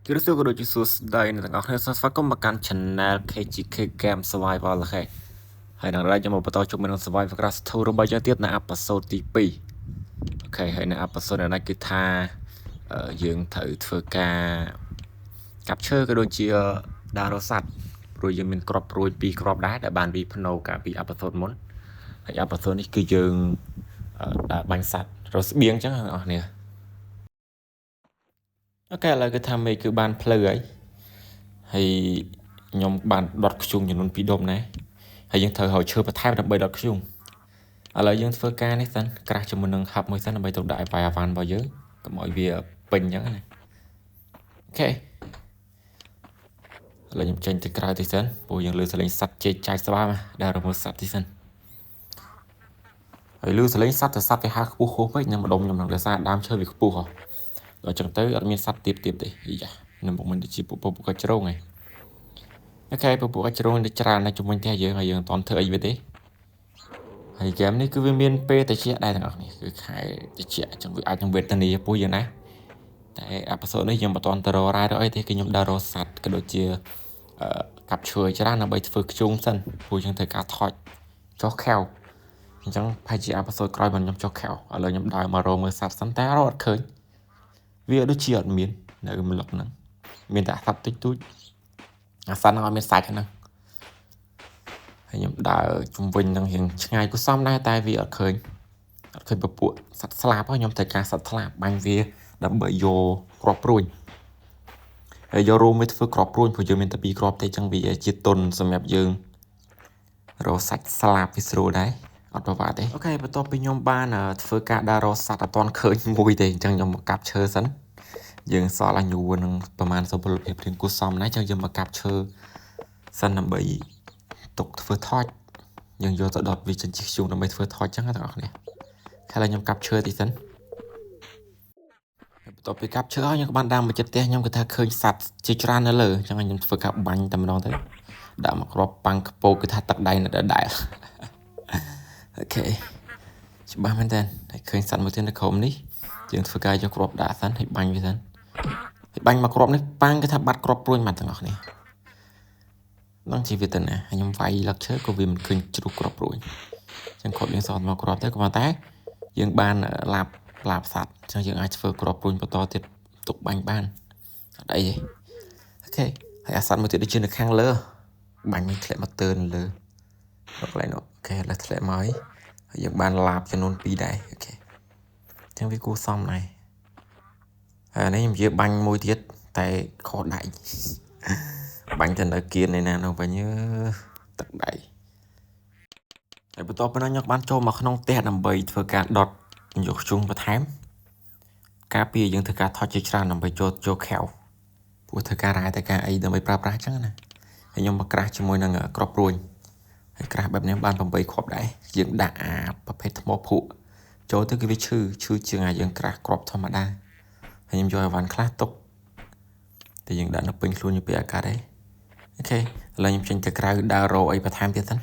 ជម្រាបសួរក៏ដូចជាសួស្តីអ្នកទាំងអស់គ្នាសូមស្វាគមន៍មកកាន់ Channel KGK Game Survival អូខេហើយនឹងឡើយខ្ញុំមកបន្តជុំនឹង Survival Craft 2របស់យើងទៀតនៅ episode ទី2អូខេហើយនៅ episode នេះគឺថាយើងត្រូវធ្វើការកាប់ឈើក៏ដូចជាដើររកសត្វព្រោះយើងមានក្របព្រួយពីរគ្រាប់ដែរដែលបានវីភ្នោកាលពី episode មុនហើយ episode នេះគឺយើងដើរបាញ់សត្វរកស្បៀងអញ្ចឹងអ្នកទាំងអស់គ្នាអូខេឥឡូវគឺថាមេឃគឺបានភ្លឺហើយហើយខ្ញុំបានដុតធ្យូងចំនួន2ដុំដែរហើយយើងត្រូវរកឈើបន្ថែមដើម្បីដុតធ្យូងឥឡូវយើងធ្វើការនេះសិនក្រាស់ជាមួយនឹងហឹបមួយសិនដើម្បីទុកដាក់ឲ្យវាយអាវ៉ាន់របស់យើងកុំឲ្យវាពេញអញ្ចឹងណាអូខេឥឡូវខ្ញុំចេញទៅក្រៅតិចសិនព្រោះយើងលឺសលេងសត្វជែកចាយស្បាមកដែលរមើលសត្វតិចសិនហើយលឺសលេងសត្វតែសត្វវាហើខ្ពស់ហួសពេកនៅម្ដុំខ្ញុំនឹងដោយសារដើមឈើវាខ្ពស់ហ៎ដល់ចឹងទៅអត់មានសត្វទៀបទៀបទេអីយ៉ានៅមុខមិនដូចជាពពួកកាជ្រងឯងអូខេពពួកកាជ្រងនេះច្រើនណាស់ជំវិញផ្ទះយើងហើយយើងមិនទាន់ធ្វើអីវាទេហើយហ្គេមនេះគឺវាមានពេលតិចដែរទាំងអស់គ្នាគឺខែតិចអញ្ចឹងវាអាចនឹងវេទនាពោះយើងដែរតែ episode នេះយើងមិនទាន់ទៅរករ៉ែរកអីទេគឺខ្ញុំដើររកសត្វក៏ដូចជាកាប់ឈើច្រើនដើម្បីធ្វើធ្យូងសិនព្រោះយើងត្រូវការថចចុះខែវអញ្ចឹងប្រហែលជា episode ក្រោយបានខ្ញុំចុះខែវឥឡូវខ្ញុំដើរមករកមើលសត្វសិនតែរកអត់ឃើញវាដូចជាអត់មាននៅម្លឹកហ្នឹងមានតែសត្វតិចតួចអាសត្វហ្នឹងអត់មានសាច់ហ្នឹងហើយខ្ញុំដើរជុំវិញហ្នឹងរៀងឆ្ងាយគួរសមដែរតែវាអត់ឃើញអត់ឃើញពពួកសត្វស្លាបខ្ញុំត្រូវការសត្វស្លាបបាញ់វាដើម្បីយកគ្រាប់ព្រួញហើយយករោមវាធ្វើគ្រាប់ព្រួញព្រោះយើងមានតែពីរគ្រាប់ទេចឹងវាជាទុនសម្រាប់យើងរកសាច់ស្លាបវាស្រួលដែរអត់ប្រវត្តិទេអូខេបន្ទាប់ពីខ្ញុំបានធ្វើការដើររកសត្វអត់ទាន់ឃើញមួយទេអញ្ចឹងខ្ញុំមកកាប់ឈើសិនយើងសល់អាញូនឹងប្រហែលសុពលភាពរៀងគួរសមណាស់អញ្ចឹងយើងមកកាប់ឈើសិនដើម្បីទុកធ្វើថចយើងយកទៅដុតវាចិញ្ចៀសធ្យូងដើម្បីធ្វើថចអញ្ចឹងណាទាំងអស់គ្នាខែឡើយខ្ញុំកាប់ឈើតិចសិនបន្ទាប់ពីកាប់ឈើហើយខ្ញុំក៏បានដើរមកចិត្តផ្ទះខ្ញុំគឺថាឃើញសត្វជាច្រើននៅលើអញ្ចឹងខ្ញុំធ្វើការបាញ់តែម្ដងទៅដាក់មកគ្រាប់ប៉ាំងខ្ពោកគឺថាទឹកដៃនៅដដែលអូខេច្បាស់មែនតើហើយឃើញសត្វមួយទៀតនៅក្រោមនេះយើងធ្វើការយកគ្រាប់ដាក់សិនហើយបាញ់វាសិនហើយបាញ់មកគ្រាប់នេះប៉ាំងគឺថាបាត់គ្រាប់ព្រួញបាត់ទាំងអស់គ្នានឹងជីវិតណាខ្ញុំវាយលឹកឈើក៏វាមិនឃើញជ្រុះគ្រាប់ព្រួញអញ្ចឹងគ្រាប់យើងសល់មកគ្រាប់ទៅក៏ប៉ុន្តែយើងបានឡាបឡាបសត្វអញ្ចឹងយើងអាចធ្វើគ្រាប់ព្រួញបន្តទៀតទុកបាញ់បានអត់អីទេអូខេហើយអាសត្វមួយទៀតដូចជានៅខាងលើបាញ់មិនធ្លាក់មកទើនៅលើដល់កន្លែងនោះអូខេឥឡូវធ្លាក់មកហើយហើយយើងបានឡាបចំនួន2ដែរអូខេអញ្ចឹងវាគួរសមដែរហើយអានេះខ្ញុំនិយាយបាញ់មួយទៀតតែខុសដៃបាញ់ទៅនៅគៀនឯណានោះវិញទឹកដៃហើយបន្ទាប់ពីនោះខ្ញុំបានចូលមកក្នុងផ្ទះដើម្បីធ្វើការដុតយកធ្យូងបន្ថែមការពារយើងធ្វើការថតជាច្រើនដើម្បីចូលចូលខែវព្រោះធ្វើការរ៉ែធ្វើការអីដើម្បីប្រើប្រាស់អញ្ចឹងណាហើយខ្ញុំមកក្រាស់ជាមួយនឹងក្របព្រួញហើយក្រាស់បែបនេះបាន8គ្រាប់ដែរយើងដាក់អាប្រភេទថ្មភក់ចូលទៅគឺវាឈឺឈឺជាងអាយើងក្រាស់គ្រាប់ធម្មតាហើយខ្ញុំយកអីវ៉ាន់ខ្លះទុកតែយើងដាក់នៅពេញខ្លួនយពីអាកាសទេអូខេឥឡូវខ្ញុំចេញទៅក្រៅដើររកអីបន្ថែមទៀតសិន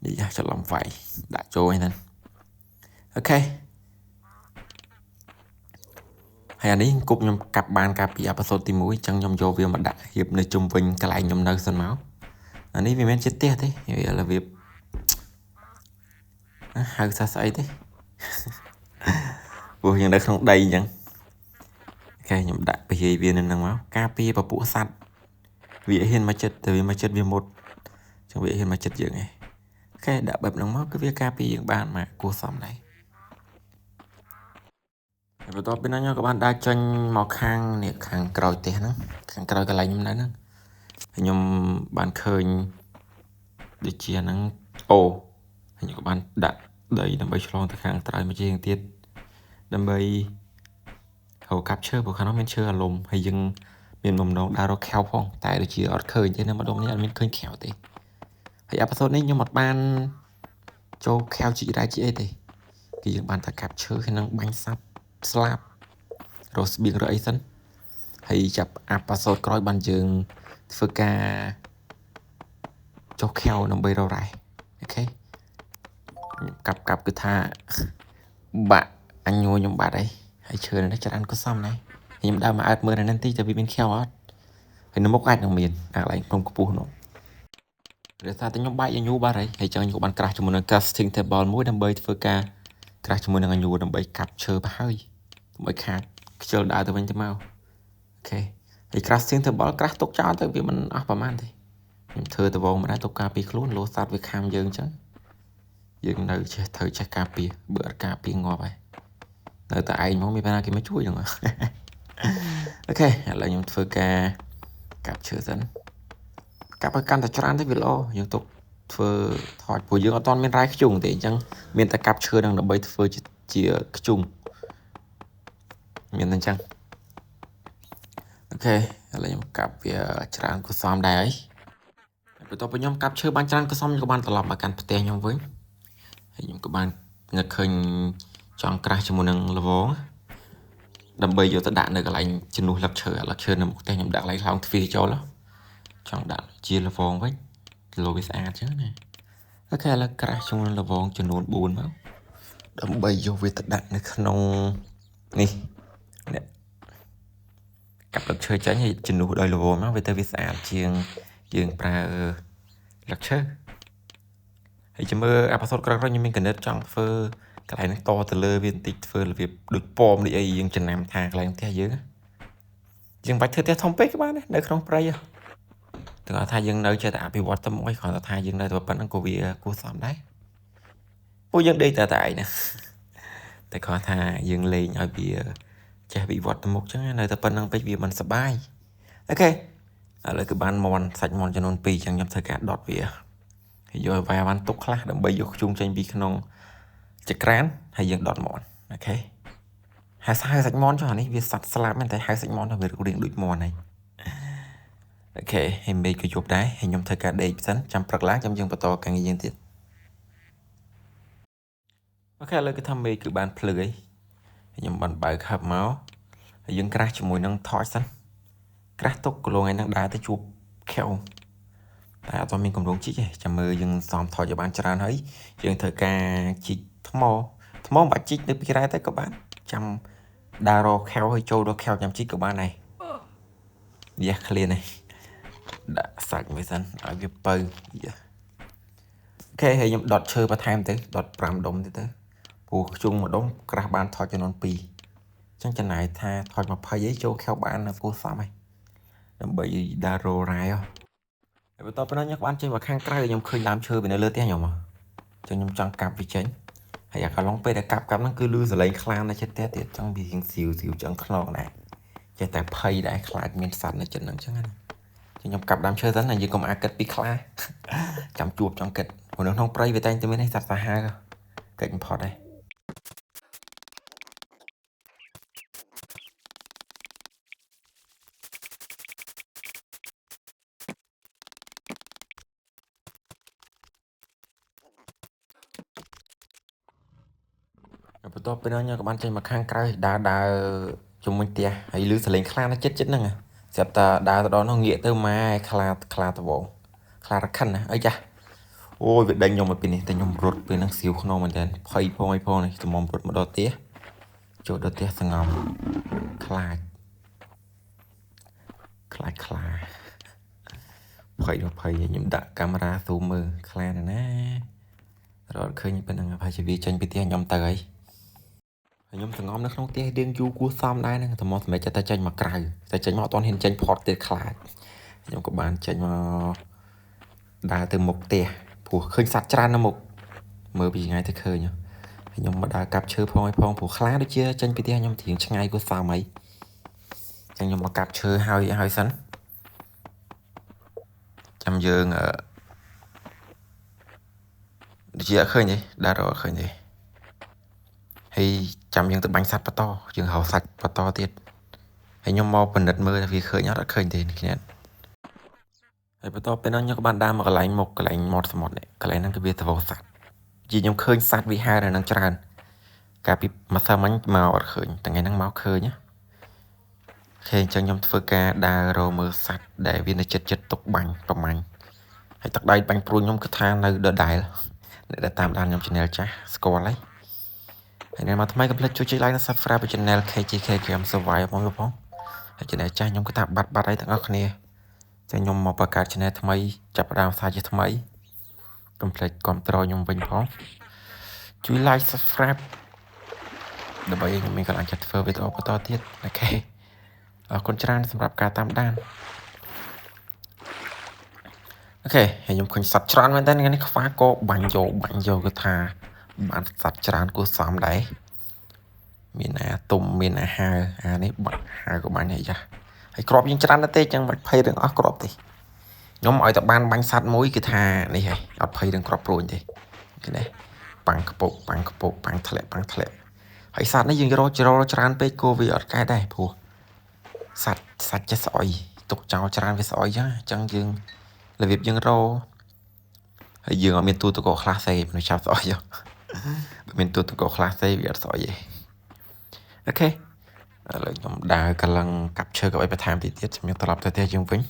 នេះច្រឡំវាយដាក់ចូលឯហ្នឹងអូខេហើយអានេះគប់ខ្ញុំកាប់បានកាលពី episode ទី1អញ្ចឹងខ្ញុំយកវាមកដាក់រៀបនៅជុំវិញកន្លែងខ្ញុំនៅសិនមកអានេះវាមិនជាផ្ទះទេវារបៀបហៅថាស្អីទេព្រោះយើងនៅក្នុងដីអញ្ចឹងអូខេខ្ញុំដាក់ពហិយវានៅនឹងមកការពារពពួកសត្វវាហ៊ានមកចិត្តតែវាមកចិត្តវាមុតអញ្ចឹងវាហ៊ានមកចិត្តយើងឯងអូខេដាក់បែបហ្នឹងមកគឺវាការពារយើងបានមកគួរសមដែរហើយបន្ទាប់ពីនោះខ្ញុំក៏បានដើរចេញមកខាងនេះខាងក្រោយផ្ទះហ្នឹងខាងក្រោយកន្លែងខ្ញុំនៅហ្នឹងហើយខ្ញុំបានឃើញដូចជាហ្នឹងអូហើយខ្ញុំក៏បានដាក់ដីដើម្បីឆ្លងទៅខាងក្រៅមួយជាងទៀតដើម្បីរកកាប់ឈើព្រោះខាងនោះមានឈើអាលំហើយយើងមានបំណងដើររកខែវផងតែដូចជាអត់ឃើញទេនៅម្ដុំនេះអត់មានឃើញខែវទេហើយ episode នេះខ្ញុំអត់បានចូលខែវជីករ៉ែជីអីទេគឺយើងបានតែកាប់ឈើហើយនឹងបាញ់សត្វស្លាប់រកស្បៀងរកអីសិនហើយចាប់ episode ក្រោយបានយើងធ្វើការចុះខែវដើម្បីរករ៉ែអូខេខ្ញុំកាប់កាប់គឺថាបាក់អញញួរខ្ញុំបាត់ហើយហើយឈើនេះច្រើនក៏សមដែរ ខ្ញុំដើរមកអើតមើលនៅនឹងតិចតែវាមានខៀវអត់ហើយនៅមុខអាចនឹងមានអាកន្លែងភ្នំខ្ពស់នោះដោយសារតែខ្ញុំបែកញូបាត់ហើយហើយចឹងខ្ញុំក៏បានក្រាស់ជាមួយនឹង casting table មួយដើម្បីធ្វើការក្រាស់ជាមួយនឹងញូដើម្បីកាប់ឈើទៅហើយកុំឲ្យខាតខ្ជិលដើរទៅវិញទៅមក OK ហើយ crafting table ក្រាស់ទុកចោលទៅវាមិនអស់ប្រហែលទេខ្ញុំធ្វើដវងមិនដែរទុកការពារខ្លួនលោសត្វវាខាំយើងចឹងយើងនៅចេះត្រូវចេះការពារបើអត់ការពារងាប់ហើយនៅតែឯងមកមានបញ្ហាគេមកជួយហ្នឹង OK ឥឡូវខ្ញុំធ្វើការកាប់ឈើសិនកាប់ឲ្យកាន់តែច្រើនទៅវាល្អយើងទុកធ្វើថតព្រោះយើងអត់ទាន់មានរ៉ែខ្ជុងទេអញ្ចឹងមានតែកាប់ឈើនឹងដើម្បីធ្វើជាខ្ជុងមានតែអញ្ចឹង OK ឥឡូវខ្ញុំកាប់វាច្រើនគួរសមដែរហើយបន្ទាប់ពីខ្ញុំកាប់ឈើបានច្រើនគួរសមខ្ញុំក៏បានត្រឡប់មកកាន់ផ្ទះខ្ញុំវិញហើយខ្ញុំក៏បាននឹកឃើញចង់ក្រាស់ជាមួយនឹងល្វងដើម្បីយកទៅដាក់នៅកន្លែងជំនួសលឹកឈើលឹកឈើនៅមុខផ្ទះខ្ញុំដាក់កន្លែងខ្លោងទ្វារចូលចង់ដាក់ជាល្វងវិញគីឡូវាស្អាតចឹងណា OK ឥឡូវក្រាស់ជាមួយនឹងល្វងចំនួន4មកដើម្បីយកវាទៅដាក់នៅក្នុងនេះនេះកាប់លឹកឈើចេញហើយជំនួសដោយល្វងមកវាទៅវាស្អាតជាងយើងប្រើលឹកឈើហើយចាំមើល episode ក្រោយៗខ្ញុំមានគណិតចង់ធ្វើកន្លែងហ្នឹងតទៅលើវាបន្តិចធ្វើរបៀបដូចប៉មដូចអីយើងចំណាំថាកន្លែងផ្ទះយើងយើងបាច់ធ្វើផ្ទះធំពេកក៏បានដែរនៅក្នុងព្រៃទាំងថាយើងនៅចេះតែអភិវឌ្ឍទៅមុខឯងគ្រាន់តែថាយើងនៅតែប៉ុណ្្នឹងក៏វាគួរសមដែរពួកយើងដេកតែតែឯងណាតែគ្រាន់ថាយើងលេងឲ្យវាចេះវិវត្តទៅមុខចឹងនៅតែប៉ុណ្្នឹងពេកវាមិនសប្បាយ OK ឥឡូវគឺបានមន់សាច់មន់ចំនួន2ចឹងខ្ញុំធ្វើការដុតវាហើយយកឲ្យបានទុកខ្លះដើម្បីយកខ្ជុងចេញពីក្នុងចក្រានហើយយើងដុតមន់ OK ហើយហៅសាច់មន់ចុះអានេះវាសត្វស្លាប់មែនតែហៅសាច់មន់ទៅវារៀងដូចមន់ហើយ OK ហើយមេឃក៏យប់ដែរហើយខ្ញុំធ្វើការដេកសិនចាំព្រឹកឡើងចាំយើងបន្តការងារយើងទៀត OK ឥឡូវគឺថាមេឃគឺបានភ្លឺហើយខ្ញុំបានបើកហឹបមកហើយយើងក្រាស់ជាមួយនឹងថតសិនក្រាស់ទុកគីឡូថ្ងៃហ្នឹងដើរទៅជួបខែវតែអត់មានកម្រងជីកទេចាំមើលយើងសំថតឲ្យបានច្រើនហើយយើងធ្វើការជីកថ្មថ្មមិនបាច់ជីកនៅពីក្រែទៅក៏បានចាំដើររកខែវហើយចូលដល់ខែវចាំជីកក៏បានដែរយ៉ាឃ្លាននេះដាក់សាច់មួយសិនឲ្យវាពៅយ៉ា OK ហើយខ្ញុំដុតឈើបន្ថែមទៅដុត5ដុំទៀតទៅព្រោះខ្ជុងមួយដុំក្រាស់បានថតចំនួន2អញ្ចឹងចំណាយថាថត20អីចូលខែវបានគួរសមហើយដើម្បីដើរររ៉ែហើយបន្ទាប់ពីនោះខ្ញុំបានចេញមកខាងក្រៅខ្ញុំឃើញដើមឈើពីនៅលើផ្ទះខ្ញុំអញ្ចឹងខ្ញុំចង់កាប់វាចេញហើយអាកន្លងពេលដែលកាប់ហ្នឹងគឺលឺសលេងខ្លានៅចិត្តផ្ទះទៀតចង់វារៀងស៊ីវស៊ីវចង់ខ្នងដែរចេះតែភ័យដែរខ្លាចមានសត្វនៅចិត្តហ្នឹងអញ្ចឹងណាខ្ញុំកាប់ដើមឈើសិនណាយើងកុំអាគិតពីខ្លាចាំជួបចង់គិតព្រោះនៅក្នុងព្រៃវាតែងតែមានសត្វសាហាវកិច្ចបំផុតដែរបន្ទាប់ពីនោះខ្ញុំក៏បានចេញមកខាងក្រៅដើរជុំវិញផ្ទះហើយលឺសលេងខ្លានៅចិត្តចិត្តហ្នឹងស្រាប់តែដើរទៅដល់នោះងាកទៅម៉ែខ្លាខ្លាដវងខ្លារខិនណាអីចាអូយវាដេញខ្ញុំមកពីនេះតែខ្ញុំរត់ពេលហ្នឹងសៀវខ្នងមែនតើភ័យផងអីផងនេះតម្រាំរត់មកដល់ផ្ទះចូលដល់ផ្ទះសងំខ្លាចខ្លាចខ្លាភ័យដល់ភ័យខ្ញុំដាក់កាមេរ៉ាស៊ូមមើលខ្លាណាស់ណារត់ឃើញប៉ុណ្្នឹងប្រហែលជាវាចេញពីផ្ទះខ្ញុំទៅហើយខ្ញុំសងំនៅក្នុងផ្ទះរៀងយូរគួរសមដែរហ្នឹងតែមកសម្រាប់ចិត្តតែចេញមកក្រៅតែចេញមកអត់ទាន់ហ៊ានចេញផុតទៀតខ្លាចខ្ញុំក៏បានចេញមកដើរទៅមុខផ្ទះព្រោះឃើញសត្វច្រើននៅមុខមើលពីថ្ងៃទៅឃើញខ្ញុំមកដើរកាប់ឈើផងឲ្យផងព្រោះខ្លាដូចជាចេញពីផ្ទះខ្ញុំរៀងឆ្ងាយគួរសមហើយចឹងខ្ញុំមកកាប់ឈើហើយហើយសិនចាំយើងដូចជាអត់ឃើញទេដើររកអត់ឃើញទេហើយចាំយើងទៅបាញ់សត្វបន្តយើងរកសាច់បន្តទៀតហើយខ្ញុំមកពិនិត្យមើលថាវាឃើញអត់អត់ឃើញទេគ្នាហើយបន្តពេលនោះខ្ញុំក៏បានដើរមកកន្លែងមុខកន្លែងមាត់សមុទ្រនេះកន្លែងហ្នឹងគឺវាទៅសត្វជាខ្ញុំឃើញសត្វវាហើរនៅនឹងច្រើនកាលពីម្សិលមិញមកអត់ឃើញថ្ងៃហ្នឹងមកឃើញណា OK អញ្ចឹងខ្ញុំធ្វើការដើររកមើលសត្វដែលវានៅចិត្តចិត្តទុកបាញ់ប្រមាញ់ហើយទឹកដៃបាញ់ព្រួយខ្ញុំគឺថានៅដដែលអ្នកដែលតាមដានខ្ញុំ channel ចាស់ស្គាល់ហើយហើយអ្នកមកថ្មីកុំភ្លេចជួយចុច like និង Subscribe ទៅ channel KGK Game Survive ផងផង ហើយ channel ចាស់ខ្ញុំគឺថាបាត់បាត់ហើយទាំងអស់គ្នាចឹងខ្ញុំមកបង្កើត channel ថ្មីចាប់ផ្ដើមសារជាថ្មីកុំភ្លេចគាំទ្រខ្ញុំវិញផងជួយ like subscribe ដើម្បីឲ្យខ្ញុំមានកម្លាំងចិត្តធ្វើវីដេអូបន្តទៀត OK អរគុណច្រើនសម្រាប់ការតាមដាន OK ហើយខ្ញុំឃើញសត្វច្រើនមែនតើថ្ងៃនេះខ្វះកបាញ់យកបាញ់យកគឺថាបានសត្វច្រើនគួរសមដែរមានអាទុំមានអាហើអានេះបាក់ហើក៏បាញ់ដែរចាហើយគ្រាប់យើងច្រើនណាស់ទេចឹងមិនភ័យរឿងអស់គ្រាប់ទេខ្ញុំឲ្យតែបានបាញ់សត្វមួយគឺថានេះហើយអត់ភ័យរឿងគ្រាប់ព្រួញទេឃើញទេប៉ាំងខ្ពកប៉ាំងខ្ពកប៉ាំងធ្លាក់ប៉ាំងធ្លាក់ហើយសត្វនេះយើងរកច្រើនពេកគោវាអត់កែដែរព្រោះសត្វសត្វចេះស្អុយទុកចោលច្រើនវាស្អុយចឹងអញ្ចឹងយើងរបៀបយើងរកហើយយើងអត់មានទូទឹកកកខ្លះសេមនុស្សឆាប់ស្អុយបើមានទូទឹកកកខ្លះសេវាអត់ស្អុយទេ OK ឥឡូវខ្ញុំដើរកលឹងកាប់ឈើកាប់អីបន្ថែមតិចទៀតខ្ញុំត្រឡប់ទៅផ្ទះយើងវិញ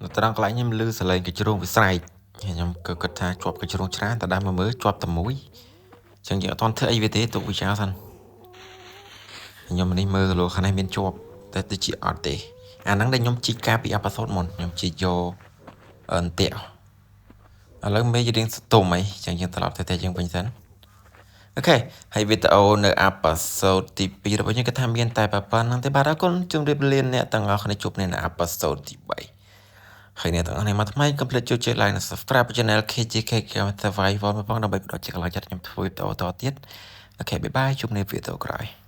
នៅត្រង់កន្លែងខ្ញុំឮសលេងកញ្ជ្រោងវាស្រែកខ្ញុំក៏គិតថាជាប់កញ្ជ្រោងច្រើនតែដើមមកមើលជាប់តែមួយអញ្ចឹងយើងអត់ទាន់ធ្វើអីវាទេទុកវាចោលសិនខ្ញុំនេះមើលគីឡូខាងនេះមានជាប់តែទៅជាអត់ទេអាហ្នឹងដែលខ្ញុំជីកកាលពី episode មុនខ្ញុំជីកយកអន្ទាក់ឥឡូវមេរៀងស្ទុំអីចឹងយើងត្រឡប់ទៅតែយើងវិញសិន OK ហើយវីដេអូនៅ episode ទី2របស់យើងគឺថាមានតែប៉ុណ្្នឹងទេបាទអរគុណជម្រាបលាអ្នកទាំងអស់គ្នាជួបគ្នានៅ episode ទី3ហើយអ្នកទាំងអស់គ្នាមកថ្មីកុំភ្លេចជួយចុច like និង subscribe Channel KGK Game Survival មកផងដើម្បីផ្ដល់ជាកម្លាំងចិត្តខ្ញុំធ្វើវីដេអូតទៀត OK bye bye ជួបគ្នាវីដេអូក្រោយ។